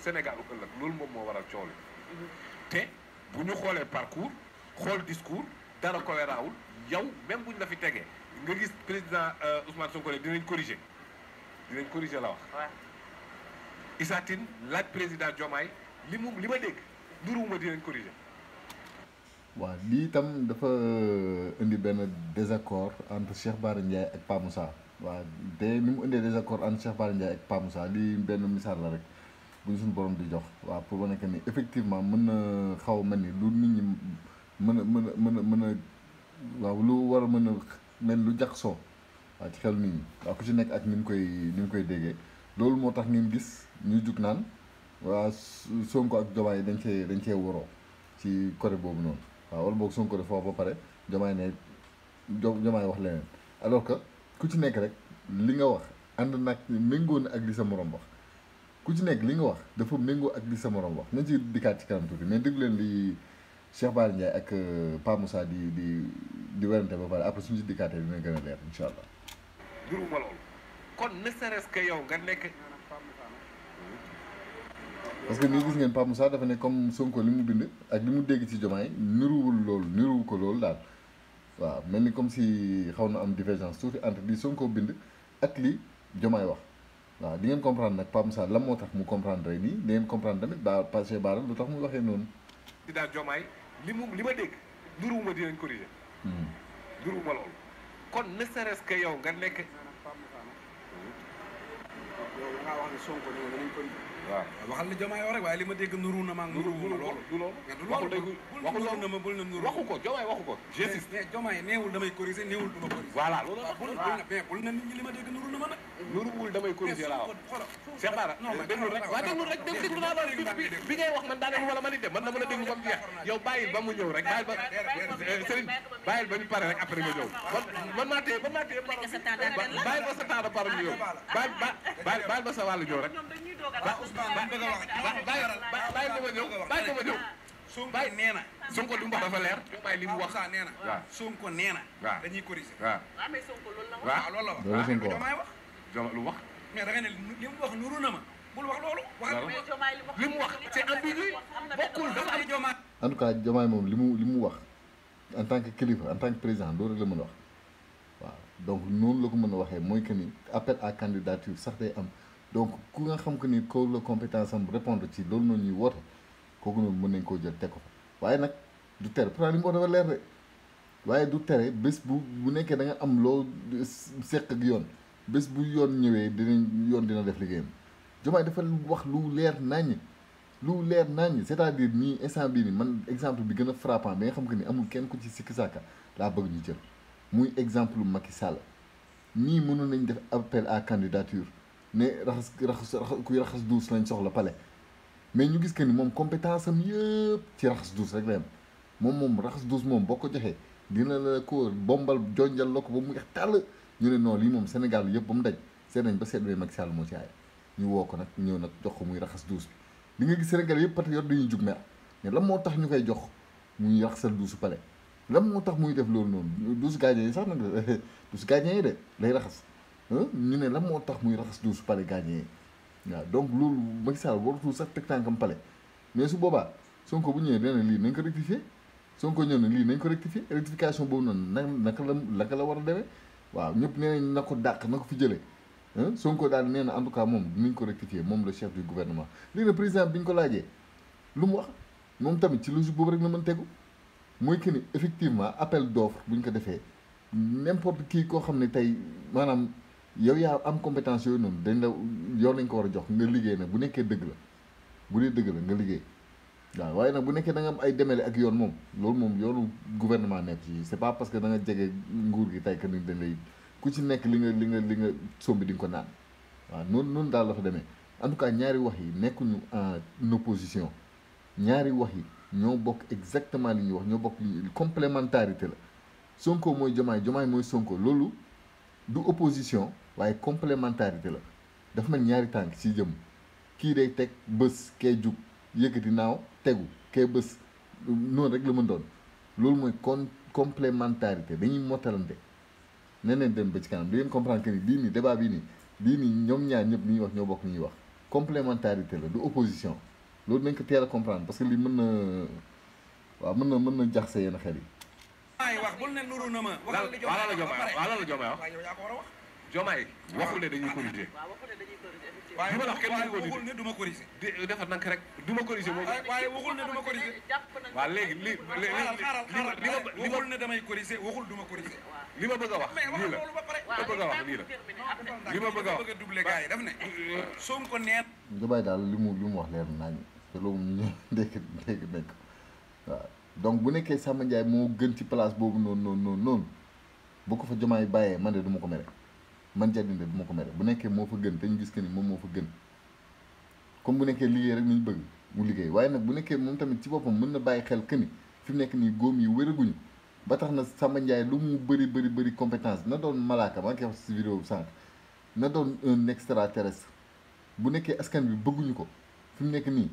Sénégal ëllëg loolu moom moo waral coow li te bu ñu xoolee parcours xool discours dara ko weeraawul yow même buñ la fi tegee nga gis président Ousmane Sonko ne dinañ corriger la wax. Issa Tine laaj président Diomaye li ma dégg nduruwuma dinañ corriger. waaw lii itam dafa indi benn désaccord entre Cheikh Bara Ndiaye ak Pa Moussa waaw te ni mu indee désaccord entre Cheikh Bara Ndiaye ak Pa Moussa lii benn misaal la rek bu ñu suñu borom di jox waaw pour wane que ni effectivement mën na xaw a mel ni lu nit ñi mën a waaw lu war a mën a mel lu jaxasoo waaw ci xel nit ñi waaw ku ci nekk ak ni mu koy déggee loolu moo tax ngeen gis ñu jug naan waa Sonko ak Diomaye dañ cee waroo ci côté boobu noonu waaw wala boog Sonko def foofu ba pare Diomaye ne Diomaye wax leneen alors que ku ci nekk rek li nga wax ànd nag méngoo na ak li sa morom wax ku ci nekk li nga wax dafa méngoo ak li sa morom wax nañ ci dikkaat ci kanam tuuti mais déglu leen li Cheikh Bara Ndiaye ak Pa Moussa di werante ba pare après suñu ci dikkaatee dina gën a leer incha allah. juruma loolu kon ne serait-ce que yow nga nekk. parce que nii gis ngeen Pa Moussa dafa ne comme Sonko li mu bind ak li mu dégg ci Diomaye niruwu ko loolu daal waaw mel ni comme si xaw na am divergence tuuti entre li Sonko bind ak li Diomaye wax waaw di ngeen comprendre nag Pa Moussa lan moo tax mu comprendre rek nii di ngeen comprendre tamit Cheikh Bara lu tax mu waxee noonu. président Diomaye li ma dégg niruwuma dinañ corriger. niruwuma loolu kon ne serait-ce que yow nga nekk. yow da ngaa wax ne Sonko ne dinañ corriger. waaw waxal li Diomaye wax rek waaye li ma dégg nuru na ma ak nuru ma loolu du loolu waxul na ma bul na nuru waxu ko Diomaye waxu ko j'insiste mais Diomaye neewul damay corriger neewul du ma corriger voilà loolu bul na nit ñi li ma dégg nuru na ma nag nuruwul damay corriger laa wax Cheikh Bara déglu rek waa déglu rek déglu naa loolu bi ngay wax man daanaka wala ma nit de man dama la déglu ba mu jeex yow bàyyil ba mu ñëw rek bàyyil ba Serigne bàyyil ba ñu pare rek après nga ñëw man maa téye bàyyil ba sa temps de parole ñëw bàyyil ba sa wàllu ñëw rek bàyyi ko ma ñëw Sonko nee na Sonko li mu wax dafa leer Diomaye li mu wax nee na waaw Sonko nee na waaw dañuy corriger waaw waaw loolu la wax Diomaye wax lu wax mais da nga ne li mu wax nuru na ma bul wax loolu li mu wax c'est ambigu bokkul dafa am Diomaye en tout cas Diomaye moom li mu wax en tant que kilifa en tant que président loolu rek la mën a wax waaw donc noonu la ko mën a waxee mooy que ni appel à candidature sax day am donc ku nga xam que ni ko la compétence am répondre ci loolu noonu ñuy woote kooku noonu mën nañ koo jël teg ko fa waaye nag du tere pourtant li mu wax dafa leer de waaye du tere bés bu nekkee da nga am loo seq ak yoon bés bu yoon ñëwee dina def liggéeyam Diomaye dafa wax lu leer naññ c'est-à-dire nii instant bii nii man exemple bi gën a frappant bi nga xam que ni amul kenn ku ci sikki sàkka laa bëgg ñu jël muy exemple Macky Sall nii mënoon nañ def appel à candidature ne kuy raxas duus lañ soxla pale mais ñu gis que ni moom compétence am yëpp ci raxas duus rek la yam moom raxas duus moom boo ko joxee dina la ko bombal jonjal la ko ba mu weex tàll ñu ne non lii moom Sénégal yëpp ba mu daj seet nañ ba seet wee Macky Sall moo ci aaya ñu woo ko nag ñëw nag jox ko muy raxas duus bi li nga gis Sénégal yëpp patriote dañuy jug mer mais lan moo tax ñu koy jox muy raxasal duusu pale lan moo tax muy def loolu noonu duusu gardien yi sax nag duusu gardien yi de lay raxas ñu ne lan moo tax muy raxas duusu pale gardien yi waaw donc loolu Macky Sall waratul sax teg tànkam pale mais su boobaa Sonko bu ñëwee dana lii nañ ko rectifier Sonko ñëw na lii nañ ko rectifier rectification boobu noonu naka la war a demee waaw ñëpp nee nañ na ko dàq na ko fi jëlee Sonko daal nee na en tout cas moom dinañ ko rectifier moom le chef du gouvernement léegi nag président bi ñu ko laajee lu mu wax moom tamit ci logique boobu rek la mën tegu mooy que ni effectivement appel d'offre bu ñu ko defee n'importe qui koo xam ne tey maanaam yow yaa am compétence yooyu noonu dañ la yow lañ ko war a jox nga liggéey nag bu nekkee dëgg la bu dee dëgg la nga liggéey waaw waaye nag bu nekkee da nga am ay demele ak yoon moom loolu moom yoonu gouvernement nekk ci c'est pas parce que da nga jege nguur gi tey que ni dañ lay ku ci nekk li nga sombi di nga ko naan waaw noonu daal la fa demee en tout cas ñaari wax yi nekkuñu en opposition ñaari wax yi ñoo bokk exactement li ñuy wax ñoo bokk complémentarité la Sonko mooy Diomaye mooy Sonko loolu du opposition waaye complémentarité la dafa mel ñaari tànk ci jëm kii day teg bés kee jug yëkkati naaw tegu kee bés noonu rek la mën doon loolu mooy complémentarité dañuy mottalante neneen dem ba ci kanam di ngeen comprendre que ni lii nii débat bii nii ñoom ñaar ñëpp li ñuy wax ñoo bokk li ñuy wax complémentarité la du opposition loolu nañ ko teel a comprendre parce que li mën na waaw mën na jaxase yenn xel yi. ay wax bul ne nuru na ma. waxal li Diomaye wax yow yaa ko war a wax. Diomaye waxul ne dañuy corriger. waaye li ma la wax kenn waxul ne du ma corriger. defar nank rek du ma corriger moom. waaye waxul ne du ma corriger. waaw léegi waxul ne damay corriger waxul du ma corriger. li ma bëgg a wax nii la bëgg a wax nii la. li ma bëgg a wax double gars yi daf ne. Sonko neen. Diomaye daal li mu wax leer na nañ te loolu ñu dégg nekk waaw donc bu nekkee Samba Ndiaye moo gën ci place boobu noonu bu ko fa Diomaye bàyyee man de du ma ko mere man Diadine de du ma ko mere bu nekkee moo fa gën te ñu gis que ni moom moo fa gën comme bu nekkee liggéey rek ni ñu bëgg mu liggéey waaye nag bu nekkee moom tamit ci boppam mën na bàyyi xel que ni fi mu nekk nii góom yi wéraguñu ba tax na Samba Ndiaye lu mu bëri compétence na doon malaaka maa ngi koy wax si vidéo sànq na doon un extraterrestre bu nekkee askan bi bëgguñu ko fi mu nekk nii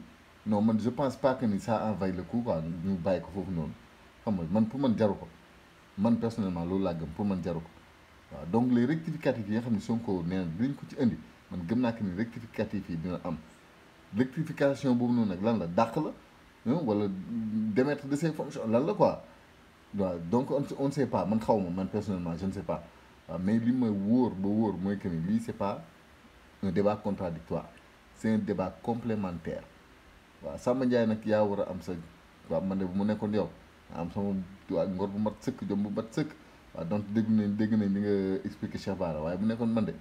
non man je pense pas que ni ça envahit le coup quoi ñu bàyyi ko foofu noonu xam nga man pour man jaru ko man personnellement loolu laa gëm pour man jaru ko waaw donc les rectificatifs yi nga xam ne Sonko nee na dinañ ko ci indi man gëm naa que ni rectificatifs yi dina am rectification boobu noonu nag lan la dàq la wala démettre de ses fonctions lan la quoi waaw donc on ne sait pas man xaw ma man personnellement je ne sais pas waaw mais li ma wóor ba wóor mooy que ni lii c'est pas un débat contradictoire c'est un débat complémentaire waaw Samba Ndiaye nag yaa war a am sa waaw man de bu mu nekkoon yow am sama waa ngor bu mat sëkk jom bu mat sëkk waaw donc dégg nañ li nga expliqué Cheikh Bara waaye bu nekkoon man de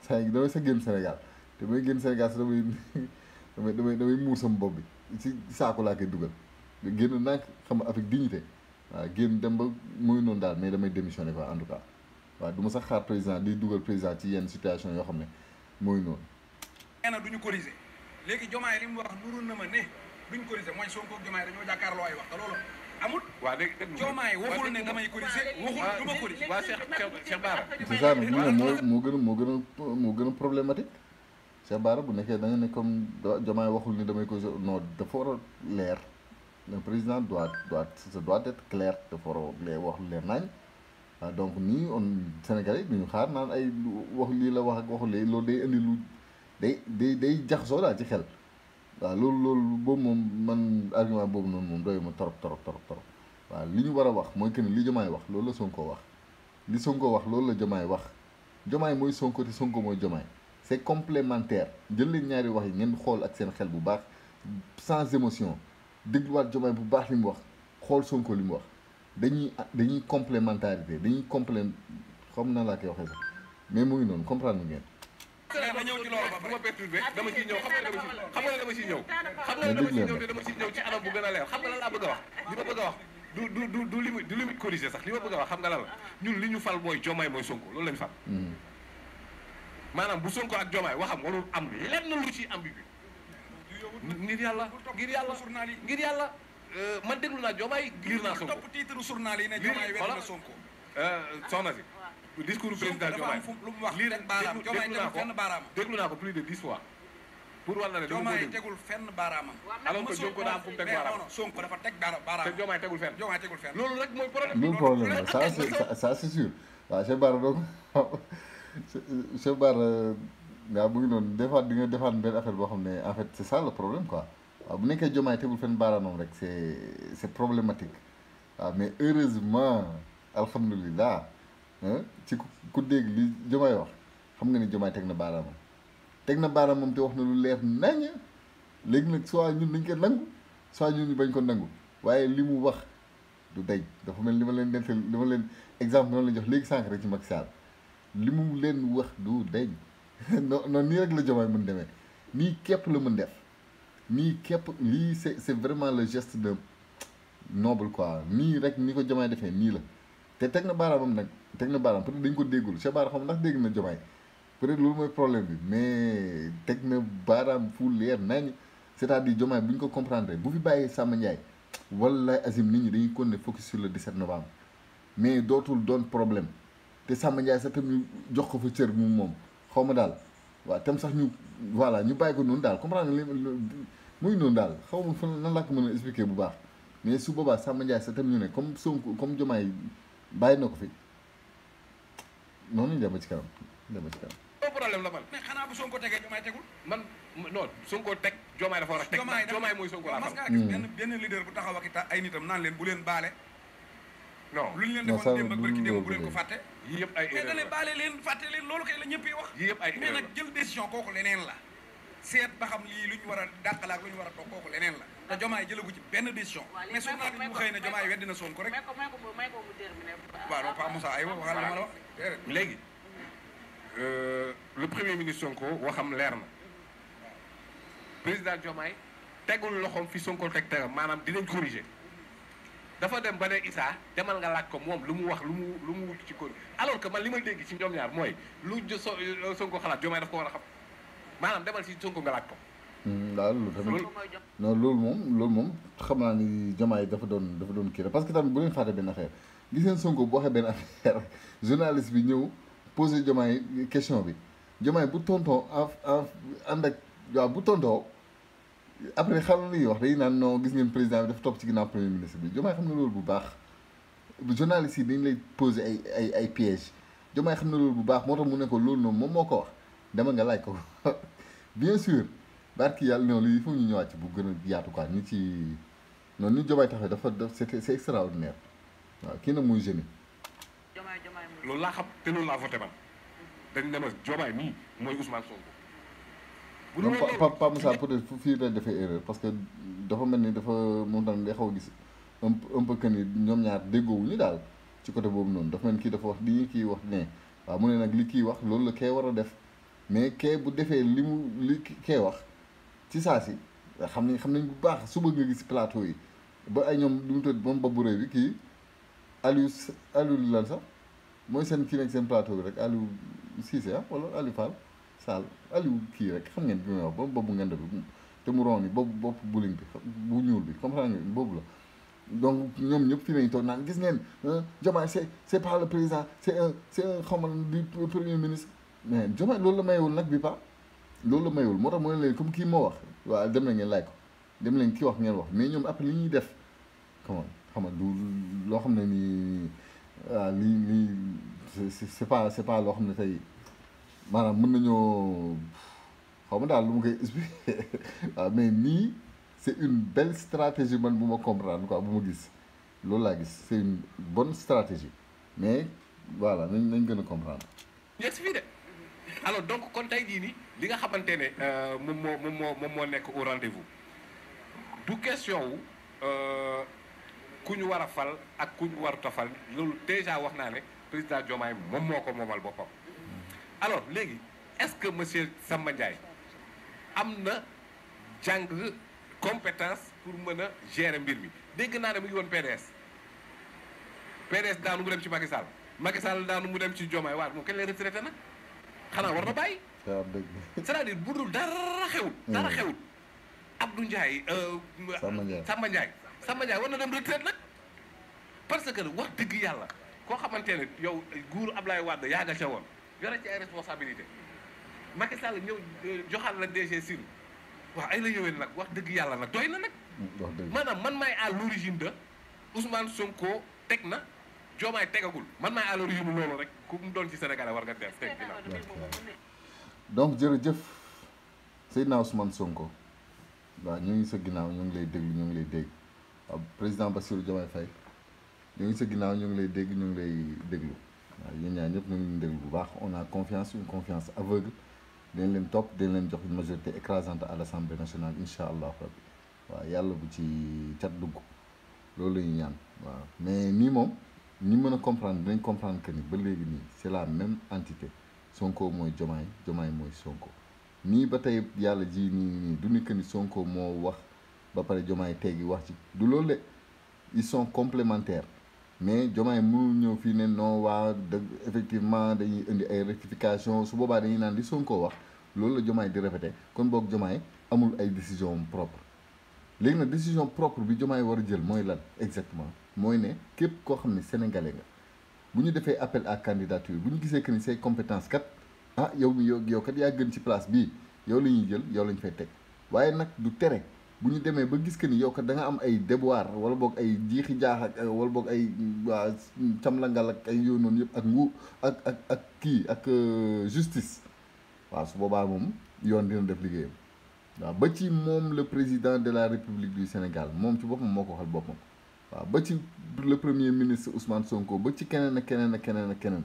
saa yi damay sa génn Sénégal te may génn Sénégal sa damay muur sama bopp bi si saako laa koy dugal génn nag xam nga avec dignité waaw génn dem ba muy noonu daal mais damay démissionné quoi en tout cas waaw du ma sax xaar président di dugal président ci yenn situation yoo xam ne mooy noonu. nee na duñu corriger léegi Diomaye li mu wax nuru na ma ne duñ corriger mooy Sonko ak Diomaye dañoo jàkkaarloo ay wax te loolu amul. waaw léegi Diomaye waxul ne damay corriger waxul du ma corriger. waaw Cheikh Bara. c'est ça nag moo gën a problématique Cheikh Bara bu nekkee da nga ne comme Diomaye waxul ne damay corriger non dafa war a leer le président doit être clair dafa war a wax leer nañ waaw donc nii on Sénégalais yi duñu xaar naan ay wax lii la wax ak waxu léegi loolu day indi lu day jaxasoo daal ci xel. waaw loolu boobu moom man argument boobu noonu moom doy ma torop waaw li ñu war a wax mooy que ni li Diomaye wax loolu la Sonko wax li Sonko wax loolu la Diomaye wax Diomaye mooy Sonko te Sonko mooy Diomaye c'est complémentaire jël leen ñaari wax yi ngeen xool ak seen xel bu baax sans émotion dégluwaat Diomaye bu baax li mu wax xool Sonko li mu wax dañuy complémentarité dañuy xam na laa koy waxee sax mais mu ngi noonu comprendre ngeen. ma ñëw ci loolu ba ma perturbé dama ciy ñëw xam nga dama ciy ñëw te dama ciy ñëw ci anam bu gën a leer xam nga lan laa bëgg a wax li ma bëgg a wax du limite corriger sax li ma bëgg a wax xam nga lan la ñun li ñu fal mooy Diomaye mooy Sonko loolu lañu fal maanaam bu Sonko ak Diomaye waxam warul am lenn lu ci ambigu ngir yàlla man déglu naa Diomaye liir naa Sonko topp titre journal yi ne Diomaye wedd na Sonko soxna si discours président Diomaye lii rek baaraam Diomaye tegul fenn baaraam déglu naa ko plus de 10 fois pour wàll na ne Diomaye tegul fenn baaraamam alors que Sonko daa am fu mu teg baaraam non Sonko dafa teg baaraam te Diomaye tegul fenn loolu rek mooy problème ça c'est sûr waaw Cheikh Bara donc Cheikh Bara ngaa bu ngi noonu des fois di nga defaat benn affaire boo xam ne en fait c'est ça le problème quoi waaw bu nekkee Diomaye tegul fenn baaraamam rek c'est problématique waaw mais heureusement alhamdulilah ci ku dégg li Diomaye wax xam nga ni Diomaye teg na baaraamam te wax na lu leer nañ léegi nag soit ñun dañ ko nangu soit ñun ñu bañ ko nangu waaye li mu wax du daj dafa mel li ma leen exemple noonu la jox léegi sànq rek ci Macky Sall li mu leen wax du daj non nii rek la Diomaye mën demee nii képp la mën def nii képp lii c'est vraiment le geste de noble quoi nii rek ni ko Diomaye defee nii la te teg na baaraamam nag peut-être dañ ko déggul Cheikh Bara xam ndax dégg na Diomaye peut-être loolu mooy problème bi mais teg na baaraam fu leer nañ c'est-à-dire Diomaye bu ñu ko comprendre bu fi bàyyee Samba Ndiaye wallahi azim nit ñi dañuy continuer focus sur le 17 novembre mais dootul doon problème te Samba Ndiaye sax tam ñu jox ko fa cër moom xaw ma daal waaw tam sax ñu voilà ñu bàyyi ko noonu daal comprendre nga muy noonu daal xaw ma fan nan laa ko mën a expliquer bu baax mais su boobaa Samba Ndiaye sax tam ñu ne comme Sonko comme Diomaye bàyyi na ko fi noonu ñu dem ci kanam problème la man mais xanaa bu Sonko tegee Diomaye tegul. man non Sonko teg Diomaye dafa war a teg. Diomaye mooy Sonko laa mas xam. ngaa gis benn leader bu taxaw ak ay nitam naan leen bu leen baale. non lu ñu leen defoon démb ak barki démb bu leen ko fàtte. yii yëpp ay mais da leen baale leen fàtte leen loolu kay la ñëpp yi wax. yii yëpp ay mais nag jël décision kooku leneen la. seet ba xam lii lu ñu war a dàqale ak lu ñu war a toog kooku leneen la te Diomaye jëlagu ci benn décision. mais su naa bi mu xëy na Diomaye weddi na Sonko rek. waaw non pas Moussa aywa waxal li ma la wax. léegi le premier ministre Sonko waxam leer na président Diomaye tegul loxoom fi Sonko tegam maanaam dinañ corriger dafa dem ba ne Issa demal nga laaj ko moom lu mu wax lu mu wut ci ko alors que man li ma dégg ci ñoom ñaar mooy lu Sonko xalaat Diomaye daf ko war a xam maanaam demal ci Sonko nga laaj ko. waaw loolu tamit non loolu moom xam naa ni Diomaye dafa doon kii parce que tamit bu leen fàtte benn affaire gis ngeen Sonko bu waxee benn affaire journaliste bi ñëw posé Diomaye question bi Diomaye bu tontoo ànd ak waaw bu tontoo après xam na li ñuy wax dañuy naan non gis ngeen président bi dafa topp ci ginnaaw premier ministre bi Diomaye xam na loolu bu baax journaliste yi dañ lay posé ay pièges Diomaye xam na loolu bu baax moo tax mu ne ko loolu noonu moom moo ko wax dama nga laaj ko bien sûr barki yàlla non lii il faut ñu ñëwaat ci bu gën a yaatu quoi ni ci noonu ni Diomaye taxee c'est extraordinaire waaw kii nag muy génie. loolu laa xam te loolu laa voté man dañ ne ma Diomaye mii mooy Ousmane Sonko. bu non Pa Moussa peut-être fii la defee erreur parce que dafa mel ni dafa moom tamit day xaw a gis un peu que ni ñoom ñaar déggoowuñu daal ci côté boobu noonu dafa mel ni kii dafa wax lii kii wax ne waaw mu ne nag li kii wax loolu la kee war a def mais kee bu defee li kee wax ci saa si xam nañ bu baax suba nga gis plateau yi ba ay ñoom lu mu tudd moom Babou Réew bi kii Aliou lan sax mooy seen kii nekk seen plateau bi rek Aliou Cissé wala Aliou Fall Sall Aliou kii rek xam ngeen bi may wax ba boobu ngand bi te mu ron ni bopp buling bi bu ñuul bi comprendre ngeen boobu la donc ñoom ñëpp fii nañu toog naan gis ngeen Diomaye c'est pas le président c'est un xawma du premier ministre mais Diomaye loolu la mayewul nag bi pas loolu la mayewul moo tax mu ne leen comme kii moo wax waaw dem na ngeen laaj ko dem leen kii wax ngeen wax mais ñoom après li ñuy def xam nga du loo xam ne nii waaw lii c'est pas loo xam ne tey maanaam mën nañoo xaw ma daal lu ma koy expliquer waaw mais nii c'est une belle stratégie man bu ma comprendre quoi bu ma gis loolu laa gis c'est une bonne stratégie mais voilà nañ gën a comprendre. ñett fii de alors donc kon tey jii nii li nga xamante ne moom moo nekk au rendez-vous du question wu ku ñu war a fal ak ku ñu warut a fal loolu déjà wax naa ne président Diomaye moom moo ko moomal boppam. alors léegi est-ce que monsieur Samba Ndiaye am na jàng compétence pour mën a gérer mbir mi dégg naa ne mu ngi woon PDS daanu mu dem ci Macky Sall daanu mu dem ci Diomaye waaye moom kenn lay retraité nag xanaa war na bàyyi. c'est-à-dire bu dul dara xewul. dara xewul Abdou Ndiaye. Samba Ndiaye war na dem retraite nag parce que wax dëgg yàlla koo xamante ne yow nguuru Ablaye Wade yaa nga ca woon. yore ci ay responsabilité Macky Sall ñëw joxal la DG Sine waaw ay la yowén nag wax dëgg yàlla nag doy na nag maanaam man maay à l'origine de Ousmane Sonko teg na Diomaye tegagul man maay à l'origine loolu rek ku mu doon ci Sénégal war nga def teg donc jërëjëf Seydina Ousmane Sonko waaw ñu ngi sa ginnaaw ñu ngi lay déglu ñu ngi lay dégg waaw président Bassirou Diomaye Faye ñu ngi sa ginnaaw ñu ngi lay dégg ñu ngi lay déglu waaw yéen ñaar ñëpp ñu ngi leen déglu bu baax on a confiance une confiance aveugle dañ leen topp dañ leen jox une majorité écrasante à l'Assemblée nationale incha allah rabbi waaw yàlla bu ci cat dugg loolu la ñuy ñaan waaw mais nii moom ñi mën a comprendre dinañ comprendre que ni ba léegi nii c'est la même entité Sonko mooy Diomaye Diomaye mooy Sonko nii ba tey yàlla ji nii du ni que ni Sonko moo wax ba pare Diomaye teggi wax ci du loolu de ils sont complémentaires mais Diomaye mënul ñëw fii ne non waa dëgg effectivement dañuy indi ay rectification su boobaa dañuy naan li Sonko wax loolu la Diomaye di répété kon boog Diomaye amul ay décision propre léegi nag décision propre bi Diomaye war a jël mooy lan exactement mooy ne képp koo xam ne sénégalais nga bu ñu defee appel à candidature bu ñu gisee que ni say compétence kat ah yow kat yaa gën ci place bii yow la ñuy jël yow la ñu fay teg waaye nag du tere bu ñu demee ba gis que ni yow kat da nga am ay déboire wala boog ay jiixi jaax ak wala boog ay waa camlangal ak ay yoon noonu yëpp ak ak justice waaw su boobaa moom yoon dina def liggéeyam waaw ba ci moom le président de la République du Sénégal moom ci boppam moo ko waxal boppam waaw ba ci le premier ministre Ousmane Sonko ba ci keneen ak keneen ak keneen ak keneen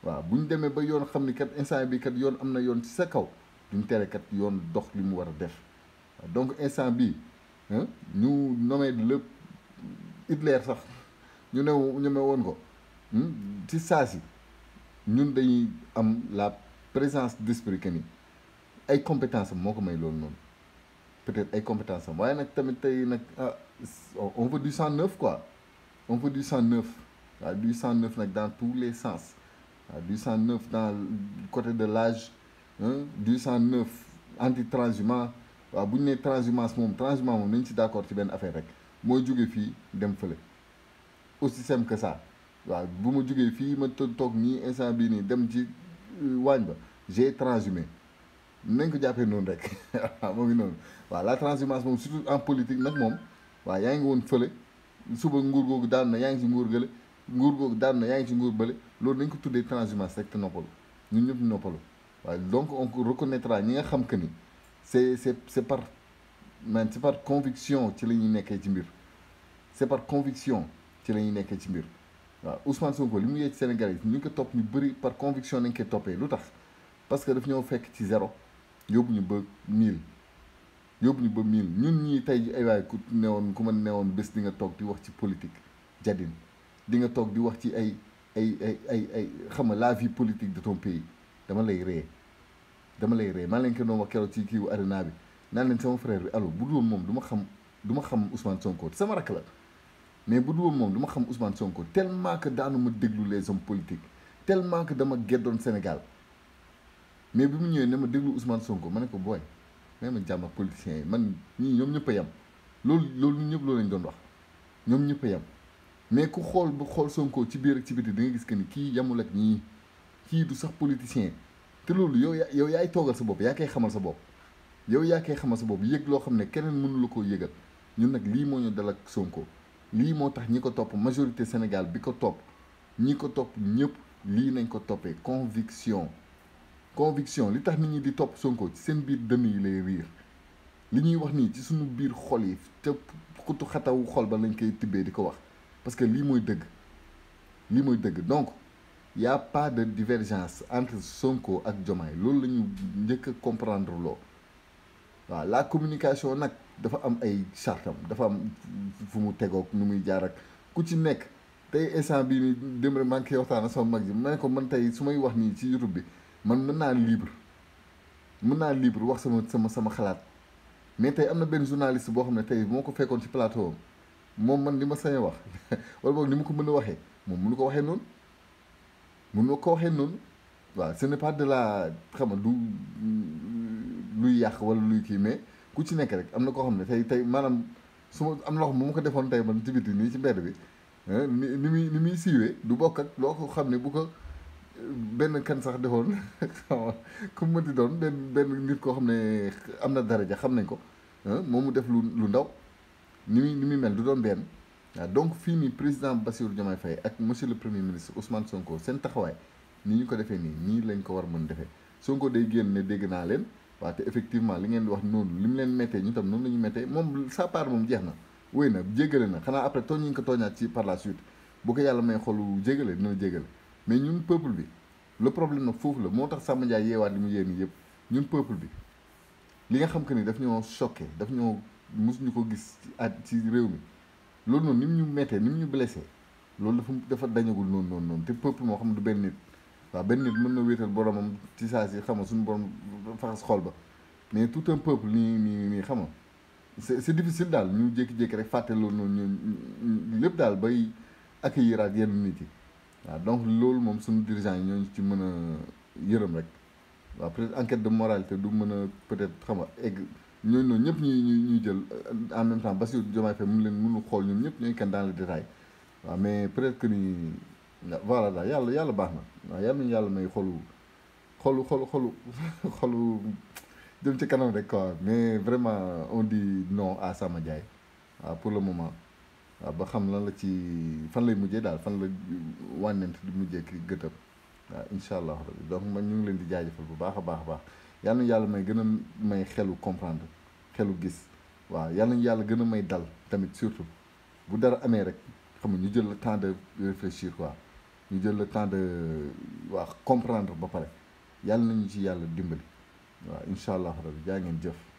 waaw bu ñu demee ba yoon xam ni kat instant bi kat yoon am na yoon ci sa kaw duñ tere kat yoon dox li mu war a def donc instant bi ñu nommé lépp Hitler sax ñu ne woon ko ci saa si ñun dañuy am la présence d'esprit que ni ay compétence am moo ko may loolu noonu peut-être ay compétence am waaye nag tamit tey nag on veut du sang neuf quoi on veut du sang neuf waaw du sang neuf nag dans tous les sens waaw du sang neuf dans côté de l'âge du sang neuf anti-transhumant waaw bu ñu nee transhumance moom nañ ci d'accord ci benn affaire rek mooy jóge fii dem fële aussi simple que ça waaw bu ma jógee fii ma toog nii instant bii nii dem ci waañ ba j'ai transhumé nañ ko jàppee noonu rek waaw moo ngi noonu waaw la transhumance moom surtout en politique nag moom waaw yaa ngi woon fële suba nguur googu daan na yaa ngi ci nguur gële nguur googu daan na yaa ngi ci nguur bële loolu nañ ko tuddee transhumance rek te noppalu ñun ñëpp noppalu waaw donc on reconnaîtra ñi nga xam que ni c'est par conviction ci la ñuy nekkee ci mbir c'est par conviction ci la ñuy nekkee ci mbir waaw Ousmane Sonko li mu yee ci Sénégal yi ñu ngi ko topp ñu bëri par conviction nañ koy toppee lu tax parce que daf ñoo fekk ci 0 yóbbu ñu ba 1000 ñun ñii tey ay waay ku ma newoon bés di nga toog di wax ci politique jadin di nga toog di wax ci ay xam nga la vie politique de ton pays dama lay ree maa leen ko doon wax keroog ci kiiwu arena bi naan leen sama frère bi allo bu dul woon moom du ma xam Ousmane Sonko sama rakk la mais bu dul woon moom du ma xam Ousmane Sonko tellement que daanu ma déglu les hommes politiques tellement que dama geddoon Sénégal mais bi mu ñëwee ne ma déglu Ousmane Sonko ma ne ko booy may ma jàmm ak politiciens yi man ñii ñoom ñëpp a yem loolu ñëpp loolu lañ doon wax ñoom ñëpp a yem mais ku xool Sonko ci biir ak ci biti da nga gis que ni kii yemul ak ñii kii du sax politicien te loolu yow yaay toogal sa bopp yaa koy xamal sa bopp yëg loo xam ne keneen mënu la koo yëgal ñun nag lii moo ñu dal ak Sonko lii moo tax ñi ko topp majorité Sénégal bi ko topp ñi ko topp ñëpp lii nañ ko toppee conviction li tax nit ñi di topp Sonko ci seen biir dënn yi lay riir li ñuy wax nii ci suñu biir xol yi te xutu xatawu xol ba lañ koy tibbee di ko wax parce que lii mooy dëgg donc y a pas de divergence entre Sonko ak Diomaye loolu la ñu njëkk a comprendre loo waaw la communication nag dafa am ay chartam dafa am fu mu tegoog nu muy jaar ak ku ci nekk tey instant bii ni dem rek maa ngi koy waxtaan ak sama mag ji ma ne ko man tey su may wax nii ci YouTube bi man mën naa libre wax sama xalaat mais tey am na benn journaliste boo xam ne tey moo ko fekkoon ci plateau moom man li ma sañ a wax wala boog ni ma ko mën a waxee moom mënu ko waxee noonu waaw ce n'est pas de la xam nga du luy yàq wala luy kii mais ku ci nekk rek am na koo xam ne tey maanaam su ma am na loo xam ne bu ma ko defoon tey man ci biti nii ci mbedd bi ni muy siiwee du bokk ak loo ko xam ne bu ko benn kan sax defoon ku mu mënti doon benn nit koo xam ne am na daraja xam nañ ko moom mu def lu ndaw ni muy mel du doon benn waaw donc fii nii président Bassirou Diomaye Faye ak monsieur le premier ministre Ousmane Sonko seen taxawaay ni ñu ko defee nii lañ ko war mën defee Sonko day génn ne dégg naa leen waaw te effectivement li ngeen di wax noonu li mu leen méttee ñu tam noonu la ñu méttee moom sa part moom jeex na wéy na jéggale na xanaa après tooñ ñu ko tooñaat ci par la suite bu ko yàlla may xolu jéggale dina jéggale mais ñun peuple bi le problème nag foofu la moo tax Samba Ndiaye yeewaat li mu yéen yëpp ñun peuple bi li nga xam que ni daf ñoo choqué daf ñoo mosuñu ko gis ci réew mi loolu noonu ni mu ñu méttee ni mu ñu blessé loolu dafa dañagul noonu te peuple moo xam du benn nit waaw benn nit mën na wéetal boromam ci saa si xam nga suñu borom faxas xol ba mais tout un peuple nii xam nga c'est difficile daal ñu jékki-jékki rek fàtte loolu noonu ñu lépp daal bay accueillir ak yenn nit yi waaw donc loolu moom suñu dirigeant yi ñooñu ci mën a yërëm rek waaw peut-être enquête de moralité du mën a peut-être xam nga egg ñooñu noonu ñëpp ñuy jël en même temps Bassirou Diomaye Faye mënu xool ñoom ñëpp ñooy kan dans le détail waaw mais peut-être que ni voilà daal yàlla baax na waaw yal nañu yàlla may xolu jëm ci kanam rek quoi mais vraiment on dit non à Samba Ndiaye waaw pour le moment waaw ba xam lan la ci fan lay mujjee daal fan la wànnent di mujjee ki gëtëm waaw incha allah rabbi donc man ñu ngi leen di jaajëfal bu baax a baax yal na yàlla may gën a may xelu comprendre xelu gis waaw yal nañu yàlla gën a may dal tamit surtout bu dara amee rek xam nga ñu jël le temps de réfléchir quoi ñu jël le temps de comprendre ba pare yàlla nañu ci yàlla dimbali waaw incha allah rabbi jaa ngeen jëf.